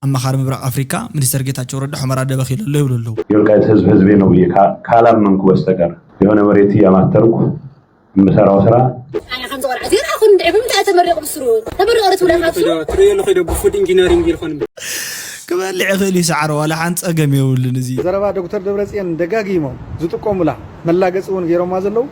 ኣማኻሪ ምብራቕ ኣፍሪካ ሚኒስተር ጌታቸው ረዳ ሑመራ ደበኺ ኣሎ ይብሉ ኣለዉ። የወልቃይት ህዝብ ህዝቤ ነው ብዬ ካላመንኩ በስተቀር፣ የሆነ መሬት እያማተርኩ የምሰራው ስራ። ኣነ ከምዚ ቆልዓ እዚኣ ኣኹን እንድዒ ብምንታይ ተመሪቑ ብስሩ ተመሪቑ ርትብለ ካብሱ ትሪኦ ኣለኹ ዶ ብፉድ ኢንጂነሪንግ ይልኾን ክበልዕ ይኽእል እዩ ሰዓረ፣ ዋላ ሓንቲ ጸገም የብሉን። እዚ ዘረባ ዶክተር ደብረፅዮን ደጋጊሞም ዝጥቀሙላ መላገፂ እውን ገይሮማ ዘለዉ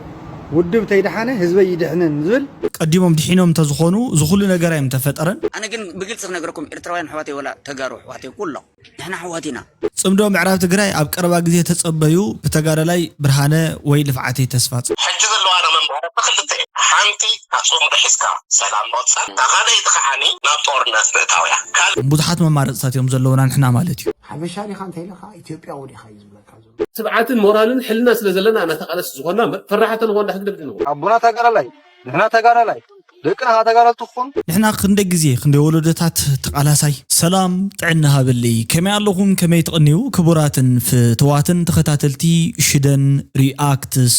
ውድብ ተይደሓነ ህዝበይ ይድሕንን ዝብል ቀዲሞም ድሒኖም እንተዝኾኑ ዝኹሉ ነገር እዮም ተፈጠረን። ኣነ ግን ብግልፂ ክነግረኩም ኤርትራውያን ኣሕዋተይ ወላ ተጋሩ ኣሕዋተይ ኩሎም ንሕና ኣሕዋት ኢና። ጽምዶ ምዕራብ ትግራይ ኣብ ቀረባ ግዜ ተጸበዩ። ብተጋዳላይ ብርሃነ ወይ ልፍዓተይ ተስፋ ሕጂ ዘለዋ ዶ መንበረ ብክልተ ሓንቲ ካብ ጽምዶ ሒዝካ ሰላም መቕጻል፣ ካልኣይቲ ከዓኒ ናብ ጦርነት ምእታውያ። ካልእ ብዙሓት መማረፅታት እዮም ዘለውና ንሕና ማለት እዩ። ሓበሻ ዲኻ እንታይ ኢለኻ ኢትዮጵያዊ ዲኻ እዩ ዝብለካ ዘሎ። ትብዓትን ሞራልን ሕልና ስለ ዘለና ኢና ተቃለስቲ ዝኾንና እምበር ፈራሕቲ ንኾን ዳሕግደፍ ንኾን ኣቦና ተጋዳላይ ንሕና ተጋዳላይ ደቅና ከዓ ተጋደልቲ ክኾኑ ንሕና ክንደይ ግዜ ክንደይ ወለዶታት ተቓላሳይ ሰላም ጥዕና ሃበለይ። ከመይ ኣለኹም? ከመይ ትቕንዩ? ክቡራትን ፍትዋትን ተኸታተልቲ ሽደን ሪኣክትስ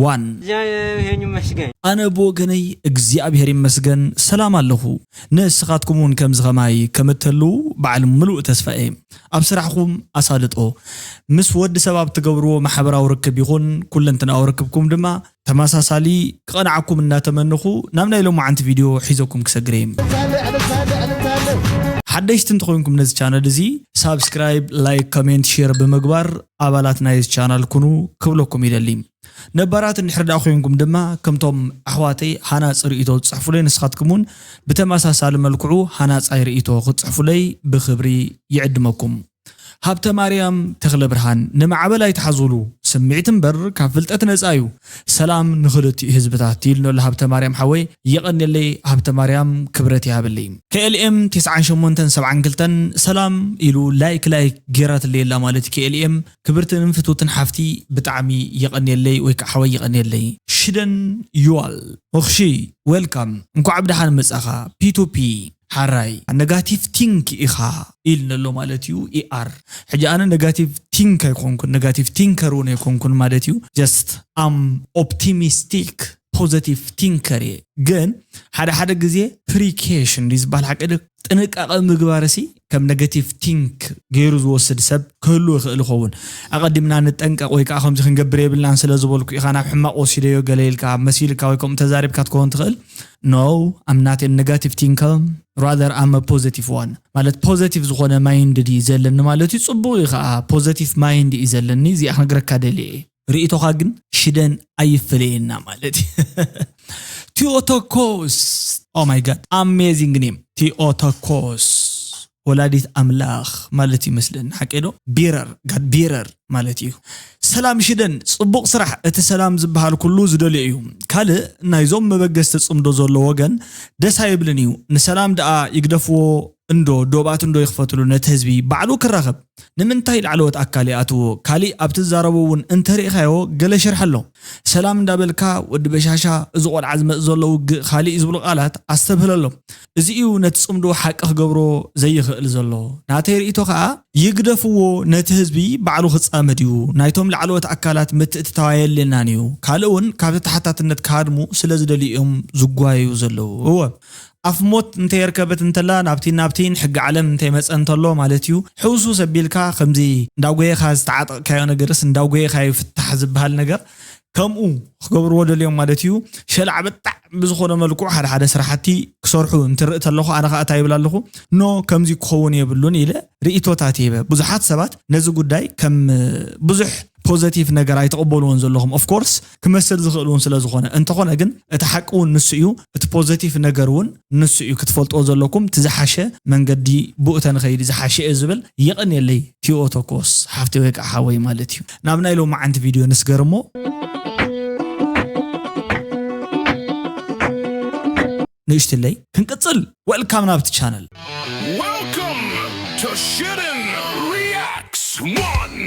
ዋን። እግዚአብሔር ይመስገን። ኣነ ብወገነይ እግዚኣብሔር ይመስገን ሰላም ኣለኹ። ንስኻትኩም እውን ከምዚ ኸማይ ከም እተልዉ በዓል ምሉእ ተስፋ እየ። ኣብ ስራሕኹም ኣሳልጦ ምስ ወዲ ሰብ ኣብ ትገብርዎ ማሕበራዊ ርክብ ይኹን ኩለንትናዊ ርክብኩም ድማ ተመሳሳሊ ክቐንዓኩም እናተመንኹ ናብ ናይ ሎማዓንቲ ቪድዮ ሒዘኩም ክሰግር እየ። ሓደሽቲ እንተኾይንኩም ነዚ ቻነል እዚ ሳብስክራይብ፣ ላይክ፣ ኮሜንት፣ ሼር ብምግባር ኣባላት ናይዚ ቻናል ኩኑ ክብለኩም ይደሊ። ነባራት እንድሕር ደኣ ኮይንኩም ድማ ከምቶም ኣሕዋተይ ሃናፂ ርእይቶ ዝፅሕፉለይ ንስኻትኩም እውን ብተመሳሳሊ መልክዑ ሃናፃይ ርእይቶ ክትፅሕፉለይ ብክብሪ ይዕድመኩም። ሃብተ ማርያም ተኽለ ብርሃን ንማዕበል ኣይትሓዙሉ፣ ስምዒት እምበር ካብ ፍልጠት ነፃ እዩ። ሰላም ንኽልቲኡ ህዝብታት ኢሉ ነሎ ሃብተ ማርያም ሓወይ፣ የቐንየለይ ሃብተ ማርያም ክብረት ይሃበለይ። KLM ተስዓን ሸሞንተን ሰብዓን ክልተን ሰላም ኢሉ ላይክ ላይክ ጌራትለይ ኣላ ማለት KLM ክብርትን ፍትውትን ሓፍቲ ብጣዕሚ የቐንየለይ ወይ ከዓ ሓወይ የቐንየለይ። ሽደን ዩዋል ኦኽሺ ዌልካም እንኳዕ ብደሓን መጻኻ P two P ሓራይ negative think ኢኻ ኢል ነሎ ማለት እዩ ER ሕጂ ኣነ negative think ኣይኮንኩን negative thinker እውን ኣይኮንኩን ማለት እዩ just am optimistic positive thinker እየ ግን ሓደ ሓደ ግዜ precaution ድዩ ዝበሃል ሓቂ ጥንቃቐ ምግባር ሲ ከም negative think ገይሩ ዝወስድ ሰብ ክህሉ ይኽእል ይኸውን ኣቐዲምና ንጠንቀቕ ወይ ከዓ ከምዚ ክንገብር የብልናን ስለ ዝበልኩ ኢኻ ናብ ሕማቕ ወሲደዮ ገለ ኢልካ መሲልካ ወይ ከምኡ ተዛሪብካ ትከውን ትኽእል no I'm not a negative thinker rather I'm a positive one ማለት positive ዝኾነ mind ድዩ ዘለኒ ማለት እዩ ፅቡቕ እዩ ከዓ positive mind እዩ ዘለኒ እዚኣ ክነግረካ ደልየ ርእይቶኻ ግን ሽደን ኣይፈለየና ማለት እዩ ቲኦቶኮስ oh my god amazing name ቲኦቶኮስ ወላዲት ኣምላኽ ማለት ይመስለኒ ሓቂ ዶ ቢረር ጋድ ቢረር ማለት እዩ ሰላም ሽደን ጽቡቕ ስራሕ እቲ ሰላም ዝበሃል ኩሉ ዝደልዮ እዩ ካልእ ናይዞም መበገስቲ ጽምዶ ዘሎ ወገን ደስ ኣይብልን እዩ ንሰላም ደኣ ይግደፍዎ እንዶ ዶባት እንዶ ይኽፈትሉ ነቲ ህዝቢ ባዕሉ ክራኸብ ንምንታይ ላዕለዎት ኣካል ይኣትዎ ካሊእ ኣብ ትዛረቦ እውን እንተሪእኻዮ ገለ ሽርሐሎ ሰላም እንዳበልካ ወዲ በሻሻ እዚ ቆልዓ ዝመፅ ዘሎ ውግእ ካሊእ ዝብሉ ቃላት ኣስተብህለሎም እዚ እዩ ነቲ ፅምዶ ሓቂ ክገብሮ ዘይኽእል ዘሎ ናተይ ርእይቶ ከዓ ይግደፍዎ ነቲ ህዝቢ ባዕሉ ክፃመድ እዩ ናይቶም ላዕለዎት ኣካላት ምትእትታው ኣየድልየናን እዩ ካልእ እውን ካብቲ ተሓታትነት ክሃድሙ ስለ ዝደልዩ እዮም ዝጓየዩ ዘለዉ እወ ኣፍ ሞት እንተየርከበት እንተላ ናብቲ ናብቲ ንሕጊ ዓለም እንተይመፀ እንተሎ ማለት እዩ ሕውሱስ ኣቢልካ ከምዚ እንዳጎየኻ ዝተዓጠቕካዮ ነገርስ እንዳጎየኻ ይፍታሕ ዝበሃል ነገር ከምኡ ክገብርዎ ደልዮም ማለት እዩ ሸላዕ በጣዕ ብዝኾነ መልክዑ ሓደ ሓደ ስራሕቲ ክሰርሑ እንትርኢ ተለኹ ኣነ ከዓ እንታይ ይብል ኣለኹ ኖ ከምዚ ክኸውን የብሉን ኢለ ርእቶታት ይህበ ብዙሓት ሰባት ነዚ ጉዳይ ከም ብዙሕ ፖዘቲቭ ነገር ኣይተቐበልዎን ዘለኹም ኦፍኮርስ ክመስል ዝኽእል እውን ስለ ዝኾነ እንተኾነ ግን እቲ ሓቂ እውን ንሱ እዩ እቲ ፖዘቲቭ ነገር እውን ንሱ እዩ ክትፈልጥዎ ዘለኩም እቲ ዝሓሸ መንገዲ ብኡ ተንኸይድ ዝሓሸ እየ ዝብል የቐንየለይ ቲኦ ተኮስ ሓፍቲ ወይ ከዓ ሓወይ ማለት እዩ ናብ ናይ ሎማዓንቲ ቪድዮ ንስገር እሞ ንእሽትለይ ክንቅፅል ወልካም ናብቲ ቻነል Welcome to Shitten Reacts one.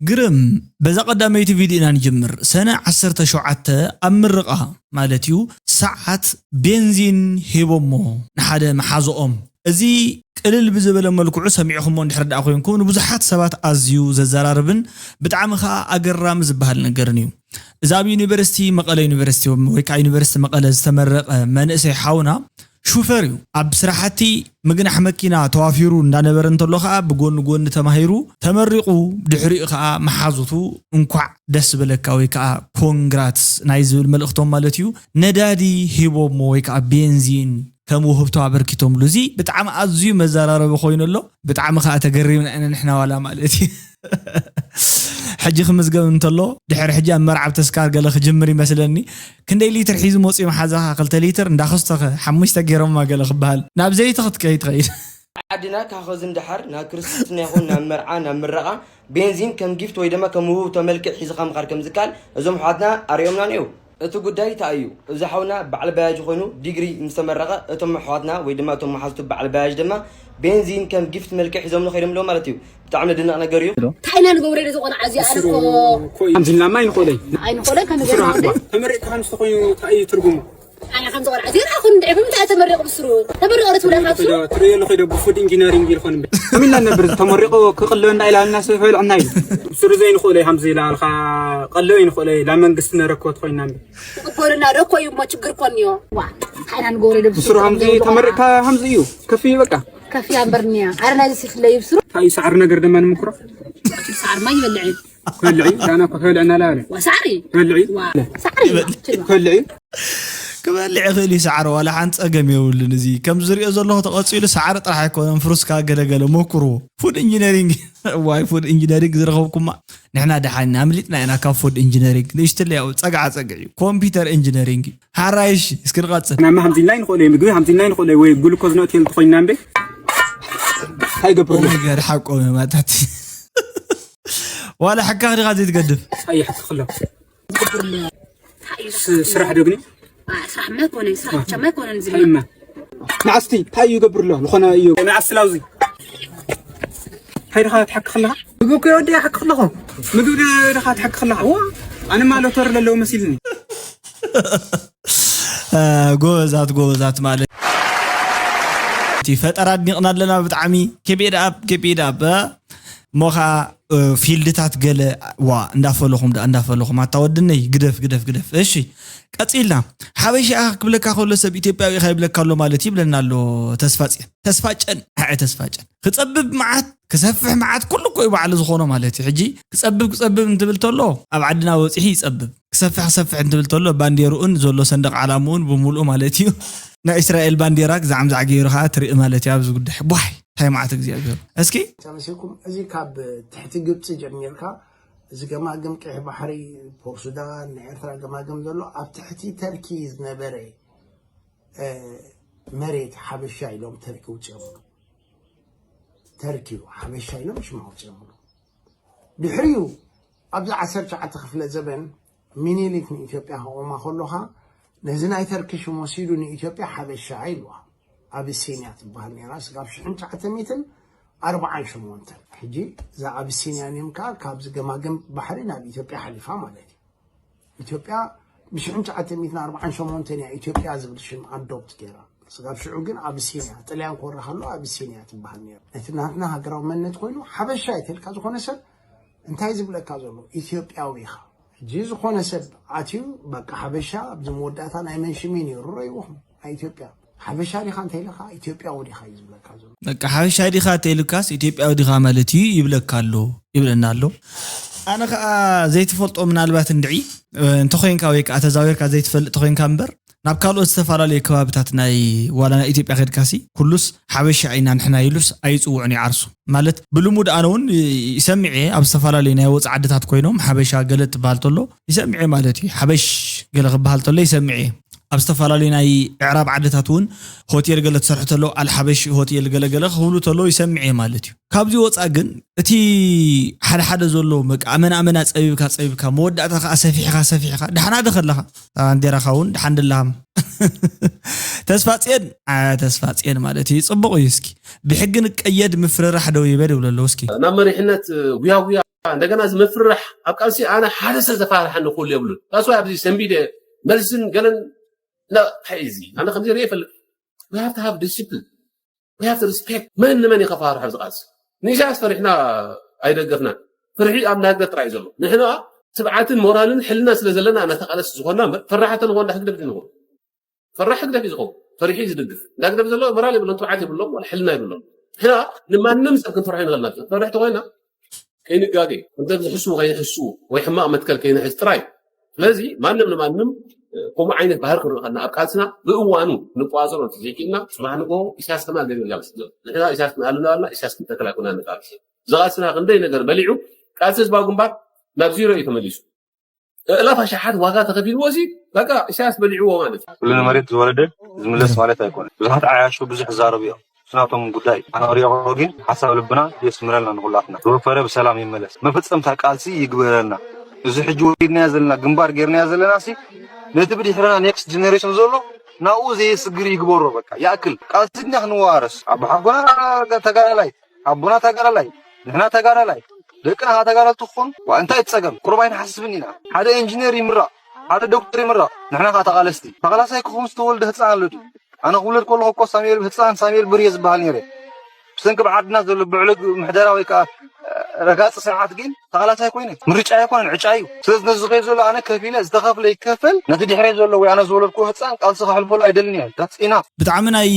ግርም በዛ ቀዳመይቲ ቪድዮ ኢና ንጅምር ሰነ ዓሰርተ ሸውዓተ ኣብ ምርቓ ማለት እዩ ሰዓት ቤንዚን ሂቦሞ ንሓደ መሓዝኦም እዚ ቅልል ብዝበለ መልክዑ ሰሚዕኹሞ እንድሕር ደኣ ኮይንኩም ንብዙሓት ሰባት ኣዝዩ ዘዘራርብን ብጣዕሚ ከዓ ኣገራሚ ዝበሃል ነገርን እዩ እዚ ኣብ ዩኒቨርሲቲ መቐለ ዩኒቨርሲቲ ወይ ከዓ ዩኒቨርሲቲ መቐለ ዝተመረቐ መንእሰይ ሓውና ሹፈር እዩ። ኣብ ስራሕቲ ምግናሕ መኪና ተዋፊሩ እንዳነበረ እንተሎ ከዓ ብጎኒ ጎኒ ተማሂሩ ተመሪቑ፣ ድሕሪኡ ከዓ መሓዙቱ እንኳዕ ደስ በለካ ወይ ከዓ ኮንግራትስ ናይ ዝብል መልእኽቶም ማለት እዩ። ነዳዲ ሂቦሞ ወይ ከዓ ቤንዚን ከም ውህብቶ ኣበርኪቶምሉ። እዚ ብጣዕሚ ኣዝዩ መዘራረቢ ኮይኑ ኣሎ። ብጣዕሚ ከዓ ተገሪምና ኢና ንሕና ዋላ ማለት እዩ። ሕጂ ክምዝገብ እንተሎ ድሕሪ ሕጂ ኣብ መርዓብ ተስካር ገለ ክጅምር ይመስለኒ። ክንደይ ሊትር ሒዙ መፅኡ መሓዛኻ? ክልተ ሊትር እንዳኸስተኸ ሓሙሽተ ገይሮማ ገለ ክበሃል ናብ ዘይቲ ክትከይ ትኸይድ። ዓድና ካኸዝን ደሓር ናብ ክርስትና ይኹን ናብ መርዓ ናብ ምረቓ ቤንዚን ከም ጊፍት ወይ ድማ ከም ውህብቶ መልክዕ ሒዝኻ ምኻድ ከም ዝከኣል እዞም ኣሕዋትና ኣርእዮምና ነይሩ። እቲ ጉዳይ እንታይ እዩ? እዚ ሓውና በዓል ባያጅ ኮይኑ ዲግሪ ምስ ተመረቐ እቶም ኣሕዋትና ወይ ድማ እቶም መሓዝቱ በዓል ባያጅ ድማ ቤንዚን ከም ጊፍት መልክዕ ሒዞምሉ ከይዶም ኣለዉ ማለት እዩ። ብጣዕሚ ዝድነቕ ነገር እዩ። እንታይ ኢና ንገብሮ ነዚ ቆልዓ እዚኣ ኣነ እኮ ከምዚ ኢልና ማይ ንኽእለይ ኣይንኾለ ከምገ ተመሪቕካ ከምዚ ተኾይኑ እንታይ እዩ ትርጉሙ? ኣነ ከምዚ ቆልዓ እዚኣ ኣኹን እንታይ ተመሪቑ ብስሩ ተመሪቑ ዶ ትብለካ ብስሩ ትርእየሉ ከይደ ብፉድ ኢንጂነሪንግ ኢልኮን እምበ ከሚልና ነብር ተመሪቑ ክቕልበና ኢላልና ሰብ ከይልዕና እዩ ብስሩ ዘይንኽእለይ ከምዚ ኢላልካ ቀልብ ኣይንኽእለይ ላ መንግስቲ ነረክቦ ተኾይና እምበ ክቕበሉና ዶ እኮ እዩ እሞ ችግር እኮ እኒኦ ዋ እንታይ ኢና ንገብሮ ዶ ብስሩ ከምዚ ተመሪቕካ ከምዚ እዩ ከፍ እዩ በቃ ከፍያ እምበር እኒያ ኣረ ናይዚ ሲፍለይ ብስሩ እንታይ እዩ ሳዕሪ ነገር ድማ ንምክሮ ሳዕሪ ማይ ይበልዕ እዩ ክበልዕ እዩ ዳና እኮ ክበልዕ እናላበለ ዋ ሳዕሪ ክበልዕ እዩ ዋ ሳዕሪ ይበልዕ። ክበልዕ እዩ ክበልዕ ይኽእል እዩ ሰዓረ ዋላ ሓንቲ ፀገም የብሉን። እዚ ከም ዝሪኦ ዘለኹ ተቐፂሉ ሰዓረ ጥራሕ ኣይኮነን ፍሩስካ ገለገለ ሞክርዎ። ፉድ ኢንጂነሪንግ እዋይ ፉድ ኢንጂነሪንግ ዝረኸብኩማ ንሕና ደሓን ኢና ኣምሊጥና ኢና ካብ ፉድ ኢንጂነሪንግ። ንእሽትለይ ኣብኡ ፀግዓ ፀግዕ እዩ ኮምፒውተር ኢንጂነሪንግ እዩ። ሓራይሽ እስኪ ንቐፅል። ናማ ሃምዚናይ ንኽእሎ እዩ ምግቢ ሃምዚናይ ንኽእሎ እዩ ወይ ግሉኮዝ ነእትዮ እንተኾይንና እምበይ እንታይ ይገብር ኣሎ? ነገር ሓቆም እዩ ማታት ዋላ ሕካኽ ዲኻ ዘይትገድፍ? ኣየሕክኽ ኣሎ ስራሕ ዶ ግን ስራሕ መኮነ ስራሕ ብቻ መኮነ ዝብል ታይማ መዓስቲ እንታይ እዩ ይገብር ኣሎ ዝኾነ እዩ መዓስቲ ላውዚ እንታይ ድኻ ትሓክኽ ኣለኻ ምግቢ እኮ ወዲ ይሓክኽ ኣለኹ ምግቢ ድኻ ትሓክኽ ኣለኻ ዋ ኣነማ ሎተር ለለዎ መሲልኒ ጎበዛት ጎበዛት ማለት እቲ ፈጠራ ኣድኒቕና ኣለና ብጣዕሚ ኬቤድ ኣብ ኬቤድ ኣብ እሞ ከዓ ፊልድታት ገለ ዋ እንዳፈለኹም ዳ እንዳፈለኹም ኣታ ወድነይ ግደፍ ግደፍ ግደፍ እሺ ቀፂልና ሓበሻ ክብለካ ከሎ ሰብ ኢትዮጵያዊ ኢኻ ይብለካ ኣሎ ማለት ይብለና ኣሎ ተስፋፅን ተስፋጨን ኣዐ ተስፋጨን ክፀብብ መዓት ክሰፍሕ መዓት ኩሉ እኮ እዩ ባዕሉ ዝኾኖ ማለት እዩ ሕጂ ክፀብብ ክፀብብ እንትብል ተሎ ኣብ ዓድና በፂሑ ይፀብብ ክሰፍሕ ክሰፍሕ እንትብል ተሎ ባንዴርኡን ዘሎ ሰንደቕ ዓላምኡን ብምሉኡ ማለት እዩ ናይ እስራኤል ባንዴራ ግዛዕምዛዕ ገይሩ ከዓ ትርኢ ማለት እዩ ኣብዚ ጉዳይ ቧይ እንታይ መዓት እግዚኣብሔር እስኪ ተመሲልኩም እዚ ካብ ትሕቲ ግብፂ ጀሚርካ እዚ ገማግም ቀይሕ ባሕሪ ፖርሱዳን ናይ ኤርትራ ገማግም ዘሎ ኣብ ትሕቲ ተርኪ ዝነበረ መሬት ሓበሻ ኢሎም ተርኪ ውፅኦምሉ ተርኪ ሓበሻ ኢሎም ሽም ኣውፅኦምሉ ድሕሪኡ ኣብዚ ዓሰርተ ትሽዓተ ክፍለ ዘበን ሚኒሊክ ንኢትዮጵያ ከቆማ ከሎኻ ነዚ ናይ ተርኪ ሽም ወሲዱ ንኢትዮጵያ ሓበሻ ኢልዋ ኣቢሲንያ ትበሃል ነይራ ስጋብ ሽሕን ትሽዓተ ሚእትን ኣርብዓን ሸሞንተን ሕጂ እዛ ኣቢሲንያ ኒም ከዓ ካብዚ ገማግም ባሕሪ ናብ ኢትዮጵያ ሓሊፋ ማለት እዩ ኢትዮጵያ ብሽሕን ትሽዓተ ሚእትን ኣርብዓን ሸሞንተን እያ ኢትዮጵያ ዝብል ሽም ኣዶፕት ገይራ ስጋብ ሽዑ ግን ኣቢሲንያ ጥልያን ክወረ ከሎ ኣቢሲንያ ትበሃል ነይራ ነቲ ናትና ሃገራዊ መንነት ኮይኑ ሓበሻ እየ ተልካ ዝኾነ ሰብ እንታይ ዝብለካ ዘሎ ኢትዮጵያዊ ኢኻ ሕጂ ዝኾነ ሰብ ኣትዩ በቃ ሓበሻ ኣብዚ መወዳእታ ናይ መን ሽም እዩ ነይሩ ረይዎም ናይ ኢትዮጵያ ሓበሻ ዲኻ እንተ ኢለካ ኢትዮጵያዊ ዲኻ እዩ ዝብለካ ዘሎ በቃ ሓበሻ ዲኻ እንተ ኢሉካስ ኢትዮጵያዊ ዲኻ ማለት እዩ ይብለካ ኣሎ ይብለና ኣሎ ኣነ ከዓ ዘይትፈልጦ ምናልባት እንድዒ እንተኮይንካ ወይ ከዓ ተዛዊርካ ዘይትፈልጥ ተኮይንካ እምበር ናብ ካልኦት ዝተፈላለዩ ከባብታት ናይ ዋላ ናይ ኢትዮጵያ ከድካሲ ኩሉስ ሓበሻ ኢና ንሕና ኢሉስ ኣይፅውዑን ይዓርሱ ማለት ብልሙድ ኣነ እውን ይሰምዕ እየ ኣብ ዝተፈላለዩ ናይ ወፃ ዓድታት ኮይኖም ሓበሻ ገለ ትበሃል ተሎ ይሰምዕ እየ ማለት እዩ ሓበሽ ገለ ክበሃል ተሎ ይሰምዕ እየ ኣብ ዝተፈላለዩ ናይ ዕዕራብ ዓድታት እውን ሆቴል ገለ ትሰርሑ ተሎ ኣልሓበሽ ሆቴል ገለገለ ክብሉ ተሎ ይሰምዕ እየ ማለት እዩ ካብዚ ወፃ ግን እቲ ሓደ ሓደ ዘሎ በቃ ኣመና ኣመና ፀቢብካ ፀቢብካ መወዳእታ ከዓ ሰፊሕካ ሰፊሕካ ደሓና ዶ ከለካ ባንዴራኻ እውን ደሓን ድላሃም ተስፋፅየን ተስፋፅየን ማለት እዩ ፅቡቅ እዩ እስኪ ብሕጊ ንቀየድ ምፍርራሕ ደው ይበል ይብሎ ኣለዉ እስኪ ናብ መሪሕነት ጉያጉያ እንደገና እዚ ምፍርራሕ ኣብ ቃልሲ ኣነ ሓደ ሰብ ዘፈራርሐኒ ክህሉ የብሉን that's why ኣብዚ ሰንቢደ መልስን ገለን እንታይ እዚ ኣነ ከምዚ ርየ ይፈልጥ we have to have discipline we have to respect መን ንመን እዩ ከፈራርሖ ኣብዚ ቃልሲ ንኢሳያስ ፈሪሕና ኣይደገፍናን ፍርሒ ኣብ ናይ ህግደፍ ጥራይ እዩ ዘሎ ንሕና ትብዓትን ሞራልን ሕልና ስለ ዘለና ነተቃለስ ዝኾንና እምበር ፈራሕቲ ንኾን ህግደፍ ድንኾን ፈራሕ ህግደፍ እዩ ዝኸውን ፈሪሑ እዩ ዝድግፍ። እንዳ ግደፍ ዘሎ ሞራል የብሎም፣ ትብዓት የብሎም፣ ዋላ ሕልና የብሎም። ሕና ንማንም ሰብ ክንፈርሖ ይንኽእል ኢና። ክንፈርሕ ተኾይና ከይንጋገ፣ እንተ ዝሕስቡ ከይንሕስቡ ወይ ሕማቕ መትከል ከይንሕዝ ጥራይ። ስለዚ ማንም ንማንም ከምኡ ዓይነት ባህር ክንርኢ ከለና ኣብ ቃልስና ብእዋኑ ንቆጻጸሮ እንተዘይክእልና፣ ጽባሕ ንግሆ ኢሳያስ ከማል ገለ ኢላ መስሎ። ንሕና ኢሳያስ ክንኣልም ኣለና፣ ኢሳያስ ክንተክል ኣይኮናን ንቃልሲ። ዝቓልስና ክንደይ ነገር በሊዑ፣ ቃልሲ ህዝባዊ ግንባር ናብ ዚሮ እዩ ተመሊሱ። እእላፍ ኣሽሓት ዋጋ ተኸፊልዎ፣ እዚ በቃ ኢሳያስ በሊዕዎ ማለት እዩ። ኩሉ ንመሬት ዝወረደ ዝምለስ ማለት ኣይኮነን። ብዙሓት ዓያሹ ብዙሕ ይዛረቡ እዮም። እሱ ናቶም ጉዳይ እዩ። ኣነ ክሪኦ ከለኹ ግን ሓሳብ ልብና የስምረልና ንኹላትና። ዝወፈረ ብሰላም ይመለስ። መፈጸምታ ቃልሲ ይግበረልና። እዚ ሕጂ ወሪድናዮ ዘለና ግንባር ጌርናዮ ዘለና ሲ ነቲ ብድሕርና ኔክስት ጀነሬሽን ዘሎ ናብኡ ዘየስግር ይግበሮ። በቃ ይኣክል። ቃልሲ ድና ክንወራረስ። ኣቦሓጎና ተጋዳላይ፣ ኣቦና ተጋዳላይ፣ ንሕና ተጋዳላይ፣ ደቅና ከዓ ተጋደልቲ ክኾኑ ዋ እንታይ ጸገም? ቁሩብ ኣይንሓስብን ኢና። ሓደ ኢንጂነር ይምረቕ፣ ሓደ ዶክተር ይምረቕ፣ ንሕና ከዓ ተቓለስቲ። ተቓላሳይ ክኸውን ዝተወልደ ህፃን ኣሎ ድዩ? ኣነ ክውለድ ከለኹ እኮ ሳሙኤል ህፃን ሳሙኤል ብርየ ዝበሃል ነይረ። ብሰንኪ ብዓድና ዘሎ ብዕሉግ ምሕደራ ወይ ከዓ ረጋፂ ስርዓት ግን ተቓላሳይ ኮይነ። ምርጫ ኣይኮነን፣ ዕጫ እዩ። ስለዚ ነዚ ዝኸይድ ዘሎ ኣነ ከፊለ ዝተኸፍለ ይከፈል፣ ነቲ ድሕረይ ዘሎ ወይ ኣነ ዝወለድኩ ህፃን ቃልሲ ከሕልፈሉ ኣይደልን እየ። ዳትስ ኢናፍ። ብጣዕሚ ናይ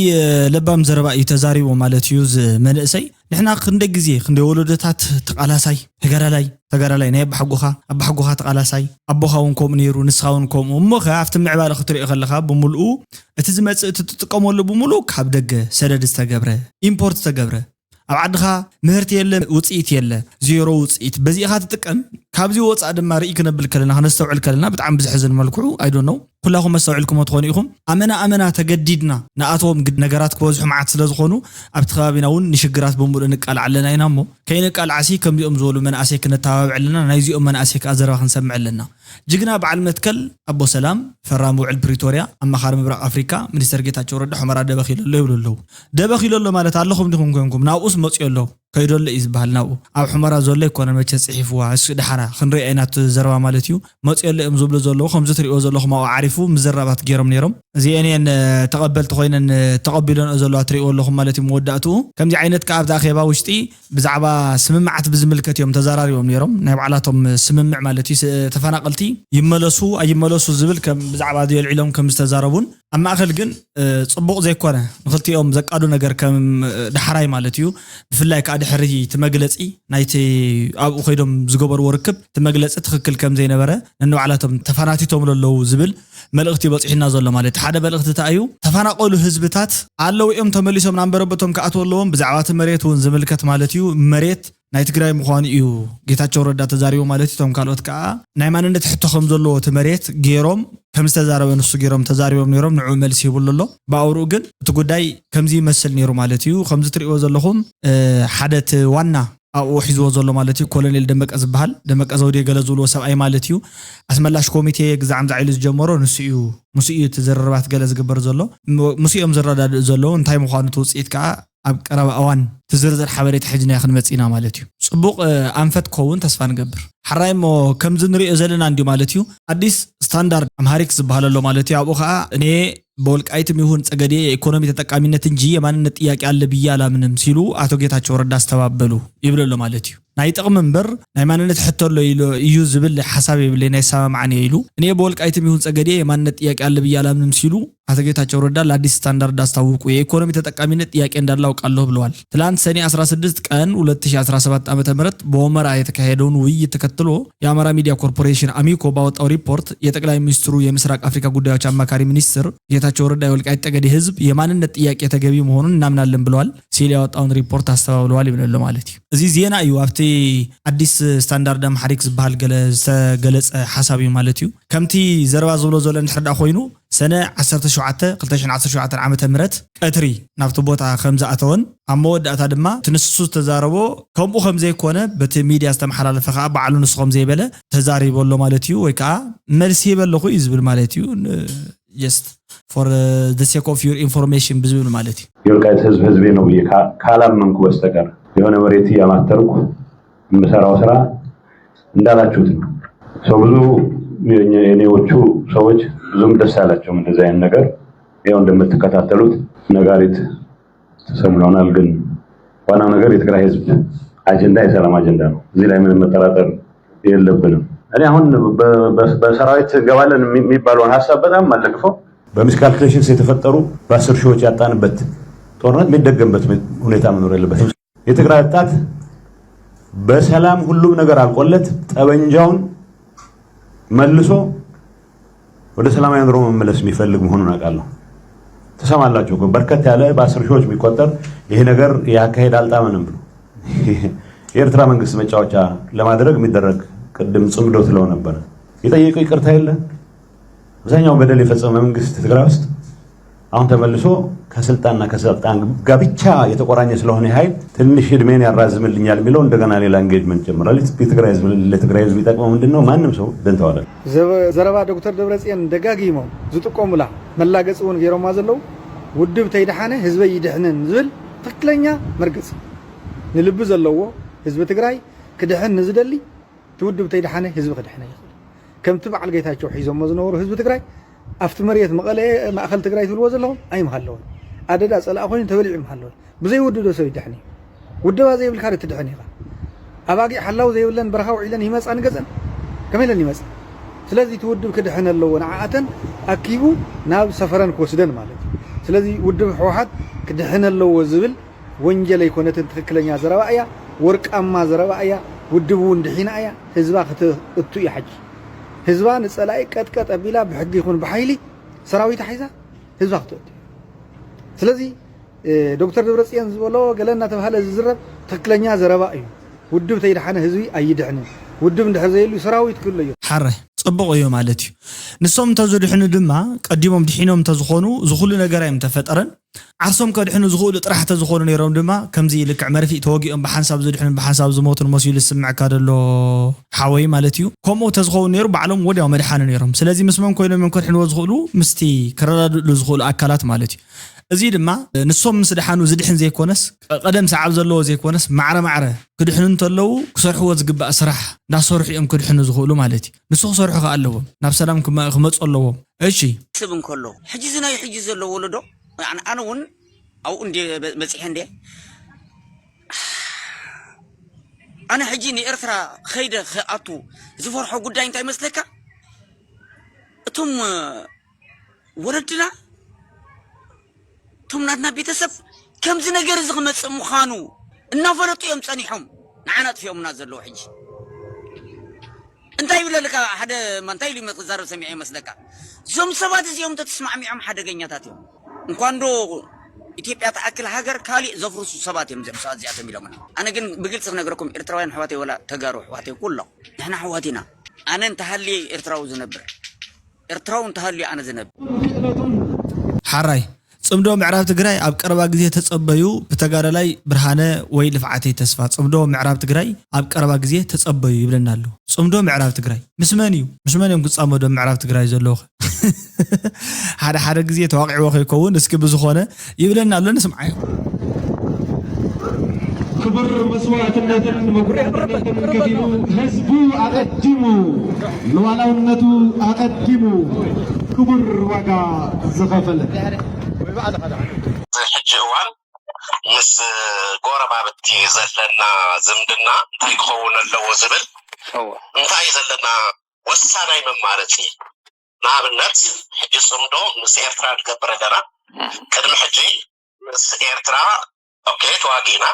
ለባም ዘረባ እዩ ተዛሪቡ ማለት እዩ እዚ መንእሰይ። ንሕና ክንደይ ግዜ ክንደይ ወለዶታት ተቓላሳይ ተጋዳላይ ተጋዳላይ ናይ ኣባሓጎኻ ኣባሓጎኻ ተቓላሳይ ኣቦኻ እውን ከምኡ ነይሩ ንስኻ እውን ከምኡ እሞ ከ ኣብቲ ምዕባለ ክትሪኦ ከለኻ ብምልኡ እቲ ዝመጽእ እቲ ትጥቀመሉ ብምልኡ ካብ ደገ ሰደድ ዝተገብረ ኢምፖርት ዝተገብረ ኣብ ዓድኻ ምህርቲ የለ ውፅኢት የለ ዜሮ ውፅኢት በዚእኻ ትጥቀም ካብዚ ወፃእ ድማ ርኢ ክነብል ከለና ክነስተውዕል ከለና ብጣዕሚ ብዝሕዝን መልክዑ ኣይዶ ነው ኩላኹም መስተውዒልኩሞ ትኾኑ ኢኹም። ኣመና ኣመና ተገዲድና ንኣቶም ግድ ነገራት ክበዝሑ መዓት ስለ ዝኾኑ ኣብቲ ከባቢና እውን ንሽግራት ብምሉእ ንቃላዕ ኣለና ኢና እሞ ከይንቃላዕሲ ከምዚኦም ዝበሉ መናእሰይ ክነተባብዕ ኣለና። ናይዚኦም መናእሰይ ከዓ ዘረባ ክንሰምዕ ኣለና። ጅግና በዓል መትከል ኣቦ ሰላም ፈራሚ ውዕል ፕሪቶርያ ኣማኻሪ ምብራቕ ኣፍሪካ ሚኒስተር ጌታቸው ረዳ ሑመራ ደበኺሉ ኣሎ ይብሉ ኣለዉ። ደበኺሉ ኣሎ ማለት ኣለኹም ዲኹም ኮንኩም ናብኡስ መፅኡ ኣሎ ከይደሎ እዩ ዝበሃል ናብኡ ኣብ ሑመራ ዘሎ ኣይኮነን መቸ ፅሒፍዋ እሱ ደሓራ ክንሪኦ ኢና እቲ ዘረባ ማለት እዩ መፅኡ ኣሎ እዮም ዝብሉ ዘለዉ ከምዚ ትሪእዎ ዘለኹም ኣብኡ ዓሪፉ ምዝራባት ገይሮም ነይሮም እዚአን እየን ተቐበልቲ ኮይነን ተቐቢለንኦ ዘለዋ ትሪእዎ ኣለኹም ማለት እዩ መወዳእትኡ ከምዚ ዓይነት ከዓ ኣብዚ ኣኼባ ውሽጢ ብዛዕባ ስምምዓት ብዝምልከት እዮም ተዘራሪቦም ነይሮም ናይ ባዕላቶም ስምምዕ ማለት እዩ ተፈናቐልቲ ይመለሱ ኣይመለሱ ዝብል ብዛዕባ እዚ ኣልዒሎም ከም ዝተዛረቡን ኣብ ማእኸል ግን ፅቡቕ ዘይኮነ ንክልቲኦም ዘቃዱ ነገር ከም ዳሕራይ ማለት እዩ ብፍላይ ከዓ ድሕሪ እቲ መግለፂ ናይቲ ኣብኡ ከይዶም ዝገበርዎ ርክብ እቲ መግለፂ ትክክል ከም ዘይነበረ ነንባዕላቶም ተፈናቲቶም ለለዉ ዝብል መልእኽቲ በፂሑና ዘሎ ማለት ሓደ መልእኽቲ እንታይ እዩ ተፈናቀሉ ህዝብታት ኣለዉ እዮም ተመሊሶም ናብ መረበቶም ክኣትዉ ኣለዎም ብዛዕባ እቲ መሬት እውን ዝምልከት ማለት እዩ መሬት ናይ ትግራይ ምዃኑ እዩ ጌታቸው ረዳ ተዛሪቡ ማለት እዩ። እቶም ካልኦት ከዓ ናይ ማንነት ሕቶ ከም ዘለዎ እቲ መሬት ገይሮም ከም ዝተዛረበ ንሱ ገይሮም ተዛሪቦም ነይሮም ንዕኡ መልሲ ይብሉ ኣሎ። ብኣውርኡ ግን እቲ ጉዳይ ከምዚ ይመስል ነይሩ ማለት እዩ። ከምዚ ትሪእዎ ዘለኹም ሓደ እቲ ዋና ኣብኡ ሒዝዎ ዘሎ ማለት እዩ ኮሎኔል ደመቀ ዝበሃል ደመቀ ዘውዴ ገለ ዝብልዎ ሰብኣይ ማለት እዩ። ኣስመላሽ ኮሚቴ ግዛዕ ምዛዕ ኢሉ ዝጀመሮ ንሱ እዩ ምስ እዩ እቲ ዝርርባት ገለ ዝግበር ዘሎ ምስ እዮም ዝረዳድእ ዘለዉ እንታይ ምዃኑ እቲ ውፅኢት ከዓ ኣብ ቀረባ እዋን እቲ ዝርዝር ሓበሬታ ሒዝናዮ ክንመፅእ ኢና ማለት እዩ። ፅቡቕ ኣንፈት ክኸውን ተስፋ ንገብር። ሓራይ እሞ ከምዚ ንሪኦ ዘለና እንድዩ ማለት እዩ። ኣዲስ ስታንዳርድ ኣምሃሪክ ዝበሃል ኣሎ ማለት እዩ። ኣብኡ ከዓ እኔ በወልቃይትም ይሁን ጸገዴ የኢኮኖሚ ተጠቃሚነት እንጂ የማንነት ጥያቄ ኣለ ብዬ ኣላምንም ሲሉ ኣቶ ጌታቸው ረዳ ኣስተባበሉ ይብል ኣሎ ማለት እዩ። ናይ ጥቕሚ እምበር ናይ ማንነት ሕቶ ኣሎ ኢሉ እዩ ዝብል ሓሳብ የብለይን ኣይሰማማዕን እየ ኢሉ። እኔ በወልቃይትም ይሁን ጸገዴ የማንነት ጥያቄ ኣለ ብዬ ኣላምንም ሲሉ ኣቶ ጌታቸው ረዳ ለአዲስ ስታንዳርድ አስታውቁ የኢኮኖሚ ተጠቃሚነት ጥያቄ እንዳለ አውቃለሁ ብለዋል። ትላንት ሰኔ አስራ ስድስት ቀን ሁለት ሺህ አስራ ሰባት ዓመተ ምህረት በሁመራ የተካሄደውን ውይይት ተከትሎ የአማራ ሚዲያ ኮርፖሬሽን አሚኮ ባወጣው ሪፖርት የጠቅላይ ሚኒስትሩ የምስራቅ አፍሪካ ጉዳዮች አማካሪ ሚኒስትር ጌታቸው ረዳ የወልቃይት ጠገዴ ህዝብ የማንነት ጥያቄ ተገቢ መሆኑን እናምናለን ብለዋል ሲል ያወጣውን ሪፖርት አስተባብለዋል ይብል ኣሎ ማለት እዩ። እዚ ዜና እዩ ኣብቲ አዲስ ስታንዳርድ አምሓሪክ ዝበሃል ገለ ዝተገለጸ ሓሳብ እዩ ማለት እዩ። ከምቲ ዘረባ ዝብሎ ዘሎ እንድሕር ደኣ ኮይኑ ሰነ ዓሰርተ ሸውዓተ ክልተ ሽሕን ዓሰርተ ሸውዓተን ዓመተ ምህረት ቀትሪ ናብቲ ቦታ ከም ዝኣተወን ኣብ መወዳእታ ድማ እቲ ንሱ ዝተዛረቦ ከምኡ ከም ዘይኮነ በቲ ሚድያ ዝተመሓላለፈ ከዓ ባዕሉ ንሱ ከም ዘይበለ ተዛሪቡ ኣሎ ማለት እዩ ወይ ከዓ መልሲ ሂበ ኣለኹ እዩ ዝብል ማለት እዩ just for the sake of your information ብዝብል ማለት እዩ። የወልቃይት ህዝብ ህዝቤ ነው ብዬ ካላመንኩ በስተቀር የሆነ መሬት እያማተርኩ የምሰራው ስራ እንዳላችሁት ነው። ሰው ብዙ የኔዎቹ ሰዎች ብዙም ደስ አላቸውም እንደዚህ አይነት ነገር። ያው እንደምትከታተሉት ነጋሪት ተሰምሎናል። ግን ዋናው ነገር የትግራይ ህዝብ አጀንዳ የሰላም አጀንዳ ነው። እዚህ ላይ ምንም መጠራጠር የለብንም። እኔ አሁን በሰራዊት እንገባለን የሚባለውን ሀሳብ በጣም አልደግፈው። በሚስካልኩሌሽንስ የተፈጠሩ በአስር ሺዎች ያጣንበት ጦርነት የሚደገምበት ሁኔታ መኖር የለበትም። የትግራይ ወጣት በሰላም ሁሉም ነገር አልቆለት ጠበንጃውን መልሶ ወደ ሰላማዊ ኑሮ መመለስ የሚፈልግ መሆኑን አውቃለሁ። ትሰማላችሁ እኮ በርከት ያለ በአስር ሺዎች የሚቆጠር ይሄ ነገር ያካሄድ አልጣመንም ብሎ የኤርትራ መንግስት መጫወቻ ለማድረግ የሚደረግ ቅድም ጽምዶ ትለው ነበረ። የጠየቀው ይቅርታ የለ። አብዛኛው በደል የፈጸመ መንግስት ትግራይ ውስጥ አሁን ተመልሶ ከስልጣንና ከስልጣን ጋር ብቻ የተቆራኘ ስለሆነ ኃይል ትንሽ እድሜን ያራዝምልኛል የሚለው እንደገና ሌላ ኢንጌጅመንት ጀምራል። የትግራይ ህዝብ ለትግራይ ህዝብ ይጠቅመው ምንድን ነው? ማንም ሰው ደንተዋለ። ዘረባ ዶክተር ደብረፅዮን ደጋጊሞም ዝጥቀሙላ መላገፂ እውን ገይሮማ ዘለዉ ውድብ ተይደሓነ ህዝበይ ይድሕንን ዝብል ትክክለኛ መርገፂ ንልቢ ዘለዎ ህዝቢ ትግራይ ክድሕን ንዝደሊ እቲ ውድብ ተይደሓነ ህዝቢ ክድሕነ ይኽእል። ከምቲ በዓል ጌታቸው ሒዞሞ ዝነበሩ ህዝቢ ትግራይ ኣብቲ መሬት መቐለ ማእኸል ትግራይ ትብልዎ ዘለኹም ኣይምሃለውን። ኣደዳ ፀላእ ኮይኑ ተበሊዑ ይምሃለውን። ብዘይ ውድብ ዶ ሰብ ይድሕን እዩ? ውደባ ዘይብልካ ዶ ትድሕን ኢኻ? ኣባጊዕ ሓላው ዘይብለን በረኻ ውዒለን ይመፃ ንገፀን ከመይ ኢለን ይመፃ? ስለዚ እቲ ውድብ ክድሕን ኣለዎ ንዓኣተን ኣኪቡ ናብ ሰፈረን ክወስደን ማለት እዩ። ስለዚ ውድብ ህወሓት ክድሕን ኣለዎ ዝብል ወንጀል ኣይኮነትን፣ ትክክለኛ ዘረባ እያ፣ ወርቃማ ዘረባ እያ። ውድብ እውን ድሒና እያ፣ ህዝባ ክትእቱ እያ። ሕጂ ህዝባ ንፀላኢ ቀጥቀጥ ኣቢላ ብሕጊ ይኹን ብሓይሊ ሰራዊት ሒዛ ህዝባ ክትእቱ እያ። ስለዚ ዶክተር ደብረፅዮን ዝበሎ ገለ እናተባህለ ዝዝረብ ትክክለኛ ዘረባ እዩ። ውድብ ተይደሓነ ህዝቢ ኣይድሕንን። ውድብ እንድሕር ዘየሉ ሰራዊት ክህሉ እዩ። ሓራይ ፅቡቕ እዩ ማለት እዩ። ንሶም እንተዝድሕኑ ድማ ቀዲሞም ድሒኖም እንተዝኾኑ ዝኹሉ ነገር ኣዮም ተፈጠረን። ዓርሶም ከድሕኑ ዝኽእሉ ጥራሕ ተዝኾኑ ነይሮም ድማ ከምዚ ልክዕ መርፊእ ተወጊኦም ብሓንሳብ ዝድሕኑን ብሓንሳብ ዝሞቱን መሲሉ ዝስምዐካ ደሎ ሓወይ ማለት እዩ። ከምኡ ተዝኸውን ነይሩ ባዕሎም ወዲያው መድሓኑ ነይሮም። ስለዚ ምስመን ኮይኖም እዮም ከድሕንዎ ዝኽእሉ? ምስቲ ክረዳድእሉ ዝኽእሉ ኣካላት ማለት እዩ። እዚ ድማ ንሶም ምስ ደሓኑ ዝድሕን ዘይኮነስ ቀደም ሰዓብ ዘለዎ ዘይኮነስ ማዕረ ማዕረ ክድሕኑ እንተለዉ ክሰርሕዎ ዝግባእ ስራሕ እንዳሰርሑ እዮም ክድሕኑ ዝኽእሉ ማለት እዩ። ንሱ ክሰርሑ ከኣ ኣለዎም፣ ናብ ሰላም ክመ- ክመፁ ኣለዎም። እሺ ሰብ እንከሎ ሕጂ እዚ ናይ ሕጂ ዘሎ ወለዶ ኣነ ኣነ እውን ኣብኡ እንደ በፂሐ እንደ ኣነ ሕጂ ንኤርትራ ኸይደ ክኣቱ ዝፈርሖ ጉዳይ እንታይ መስለካ? እቶም ወለድና እቶም ናትና ቤተሰብ ከምዚ ነገር እዚ ክመፅእ ምዃኑ እናፈለጡ እዮም ፀኒሖም ንዓና ኣጥፊኦምና ዘለዉ ሕጂ እንታይ ይብለልካ ሓደ ማ እንታይ ኢሉ ክዛረብ ሰሚዐ ይመስለካ እዞም ሰባት እዚኦም ተተስማዕሚዖም ሓደገኛታት እዮም እንኳንዶ ኢትዮጵያ ተኣክል ሃገር ካሊእ ዘፍርሱ ሰባት እዮም እዚኦም ሰባት እዚኣቶም ኢሎምና ኣነ ግን ብግልፂ ክነግረኩም ኤርትራውያን ኣሕዋተይ ወላ ተጋሩ ኣሕዋተይ ኩሎም ንሕና ኣሕዋት ኢና ኣነ እንተሃልየ ኤርትራዊ ዝነብር ኤርትራዊ እንተሃልዩ ኣነ ዝነብ ሓራይ ጽምዶ ምዕራብ ትግራይ ኣብ ቀረባ ግዜ ተጸበዩ ብተጋዳላይ ብርሃነ ወይ ልፍዓተይ ተስፋ ጽምዶ ምዕራብ ትግራይ ኣብ ቀረባ ግዜ ተጸበዩ ይብለና ኣሎ። ጽምዶ ምዕራብ ትግራይ ምስ መን እዩ? ምስ መን እዮም ክጻመዱ ኣብ ምዕራብ ትግራይ ዘለዉ? ሓደ ሓደ ግዜ ተዋቒዕዎ ከይከውን እስኪ ብዝኾነ ይብለና ኣሎ ንስምዓዮ። ክቡር መስዋእትነትን መጉዳእነትን ከፊሉ ህዝቡ ኣቐዲሙ ሉዓላውነቱ ኣቐዲሙ ክቡር ዋጋ ዝኸፈለ። ሕጂ እዋን ምስ ጎረባብቲ ዘለና ዝምድና እንታይ ክኸውን ኣለዎ ዝብል እንታይ ዘለና ወሳናይ መማረፂ ንኣብነት ሕጂ ፅምዶ ምስ ኤርትራ ንገብር ኣለና ቅድሚ ሕጂ ምስ ኤርትራ ኦኬ ተዋጊና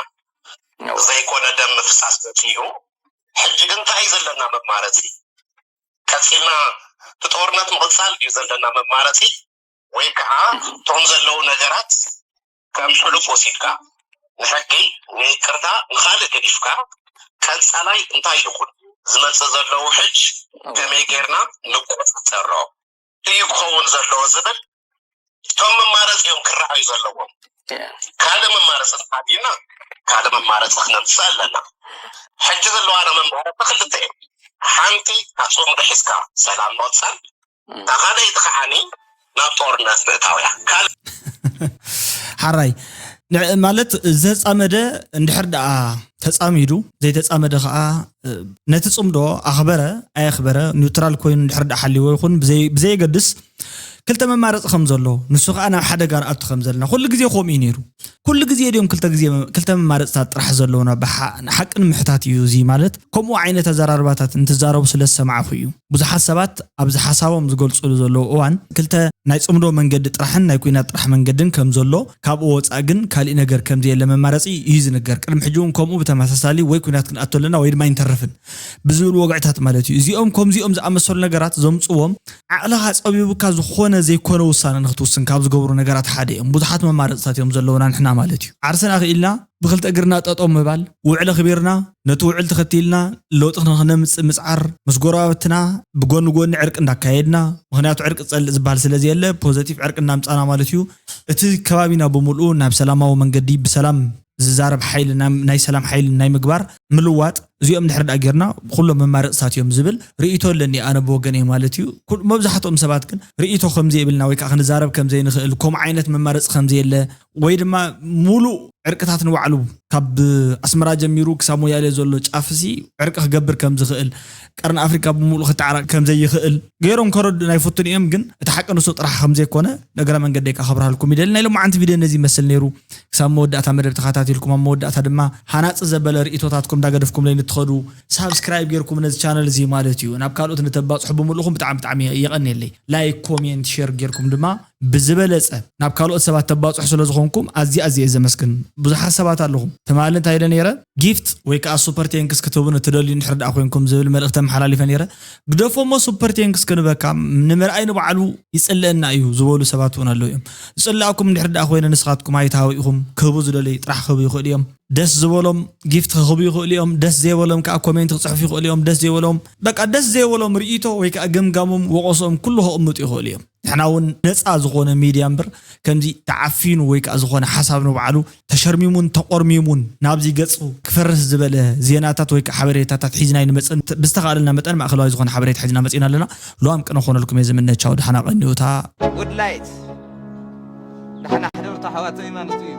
ዘይኮነ ደም ምፍሳስ መፂኡ ሕጂ ግን እንታይ እዩ ዘለና መማረፂ ቀፂልና ብጦርነት ምቕፃል እዩ ዘለና መማረፂ ወይ ከዓ እቶም ዘለዉ ነገራት ከም ሕሉፍ ወሲድካ ንሕጊ ንይቅርታ ንካልእ ገዲፍካ ቀፃላይ እንታይ ይኹን ዝመፅእ ዘለዉ ሕጅ ከመይ ጌርና ንቆፃፀሮ እዩ ክኸውን ዘለዎ ዝብል እቶም መማረፂ እዮም ክረኣዩ ዘለዎም ካልእ መማረፂ ተሓቢና ካልእ መማረፂ ክነምፅእ ኣለና ሕጂ ዘለዋና መማረፂ ክልተ እዮም ሓንቲ ኣፅምዶ ሒዝካ ሰላም ምቕፃል እታ ካልኣይቲ ከዓኒ ናብ ጦርነት ምእታው እያ። ካልእ ሓራይ ንዕ- ማለት ዘጻመደ እንድሕር ደኣ ተጻሚዱ ዘይተጻመደ ከዓ ነቲ ጽምዶ ኣኽበረ ኣየኽበረ ኒውትራል ኮይኑ እንድሕር ደኣ ሓልይዎ ይኹን ብዘይ- ብዘየገድስ ክልተ መማረፂ ከም ዘሎ፣ ንሱ ከዓ ናብ ሓደጋ ንኣቱ ከም ዘለና ኩሉ ግዜ ከምኡ እዩ ነይሩ። ኩሉ ግዜ ድዮም ክልተ ግዜ ክልተ መማረፅታት ጥራሕ ዘለውና? ብሓ- ሓቂ ንምሕታት እዩ። እዚ ማለት ከምኡ ዓይነት ኣዘራርባታት እንትዛረቡ ስለ ዝሰማዕኹ እዩ። ብዙሓት ሰባት ኣብዚ ሓሳቦም ዝገልፅሉ ዘለዉ እዋን ክልተ ናይ ፅምዶ መንገዲ ጥራሕን ናይ ኩናት ጥራሕ መንገድን ከም ዘሎ፣ ካብኡ ወፃእ ግን ካሊእ ነገር ከም ዘየለ መማረፂ እዩ ዝንገር። ቅድሚ ሕጂ እውን ከምኡ ብተመሳሳሊ ወይ ኩናት ክንኣቱ ኣለና ወይ ድማ ኣይንተርፍን ብዝብል ወግዕታት ማለት እዩ። እዚኦም ከምዚኦም ዝኣመሰሉ ነገራት ዘምፅዎም ዓቕልኻ ፀቢቡካ ዝኾነ ዘይኮነ ውሳነ ንክትውስን ካብ ዝገብሩ ነገራት ሓደ እዮም። ብዙሓት መማረፅታት እዮም ዘለውና ንሕና ማለት እዩ። ዓርስና ክኢልና ብክልተ እግርና ጠጠው ምባል፣ ውዕል ኣኽቢርና ነቲ ውዕል ተኸቲልና ለውጢ ንክነምፅእ ምፅዓር፣ ምስ ጎረባብትና ብጎኒ ጎኒ ዕርቂ እንዳካየድና፣ ምክንያቱ ዕርቂ ዝፀልእ ዝበሃል ስለ ዘየለ ፖዘቲቭ ዕርቂ እናምፃና ማለት እዩ። እቲ ከባቢና ብምልኡ ናብ ሰላማዊ መንገዲ ብሰላም ዝዛረብ ሓይሊ ናይ ናይ ሰላም ሓይሊ ናይ ምግባር ምልዋጥ፣ እዚኦም ድሕሪ ደኣ ጌርና ኩሎም መማረፅታት እዮም ዝብል ርእይቶ ኣለኒ ኣነ ብወገነይ ማለት እዩ። ኩል- መብዛሕትኦም ሰባት ግን ርእይቶ ከም ዘይብልና ወይ ከዓ ክንዛረብ ከም ዘይንኽእል፣ ከምኡ ዓይነት መማረፂ ከም ዘየለ ወይ ድማ ሙሉእ ዕርቅታት ንባዕሉ ካብ ኣስመራ ጀሚሩ ክሳብ ሞያሌ ዘሎ ጫፍሲ ዕርቂ ክገብር ከም ዝኽእል፣ ቀርኒ ኣፍሪካ ብምሉእ ክተዓራቅ ከም ዘይኽእል ገይሮም ከረዱ ናይ ፍቱን እዮም። ግን እቲ ሓቂ ንሱ ጥራሕ ከም ዘይኮነ ነገረ መንገደይ ከዓ ከብርሃልኩም ይደሊ። ናይ ሎማዓንቲ ቪድዮ ነዚ ይመስል ነይሩ። ክሳብ መወዳእታ መደብ ተኸታቲልኩም ኣብ መወዳእታ ድማ ሃናፂ ዘበለ ርእቶታትኩም እንዳገደፍኩም ለይ ንትኸዱ ሳብስክራይብ ጌርኩም ነዚ ቻነል እዚ ማለት እዩ ናብ ካልኦት ንተባፅሑ ብምልእኹም ብጣዕሚ ብጣዕሚ የቐንየለይ። ላይክ፣ ኮሜንት፣ ሼር ጌርኩም ድማ ብዝበለፀ ናብ ካልኦት ሰባት ተባፅሑ ስለ ዝኾንኩም ኣዝየ ኣዝየ እየ ዘመስግን። ብዙሓት ሰባት ኣለኹም ትማሊ እንታይ ኢለ ነይረ፣ ጊፍት ወይ ከዓ ሱፐር ቴንክስ ክትህቡን እትደልዩ እንድሕር ደኣ ኮይንኩም ዝብል መልእኽቲ ኣመሓላሊፈ ነይረ። ግደፎሞ ሱፐር ቴንክስ ክንበካ ንምርኣይ ንባዕሉ ይፅልአና እዩ ዝበሉ ሰባት እውን ኣለዉ እዮም። ዝፅላእኩም እንድሕር ደኣ ኮይነ ንስኻትኩም ኣይትሃው ኢኹም፣ ክህቡ ዝደለዩ ጥራሕ ክህቡ ይኽእሉ እዮም። ደስ ዝበሎም ጊፍት ክህቡ ይኽእሉ እዮም። ደስ ዘይበሎም ከዓ ኮሜንት ክፅሕፉ ይኽእሉ እዮም። ደስ ዘይበሎም በቃ ደስ ዘይበሎም ርእይቶ ወይ ከዓ ገምጋሞም ወቐሶም ኩሉ ከቕምጡ ይኽእሉ እዮም። ንሕና እውን ነፃ ዝኾነ ሚድያ እምበር ከምዚ ተዓፊኑ ወይ ከዓ ዝኾነ ሓሳብ ንባዕሉ ተሸርሚሙን ተቆርሚሙን ናብዚ ገፁ ክፈርስ ዝበለ ዜናታት ወይ ከዓ ሓበሬታታት ሒዝና ኣይንመፅን። ብዝተኻእለና መጠን ማእኸላዊ ዝኾነ ሓበሬታ ሒዝና መፂና ኣለና። ሉዋም ቅነ ክኾነልኩም እየ ዝምነ። ቻው፣ ደሓና ቀንዩታ። ጉድ ላይት ደሕና ሕደሩ ኣሕዋተይ ማለት እዩ።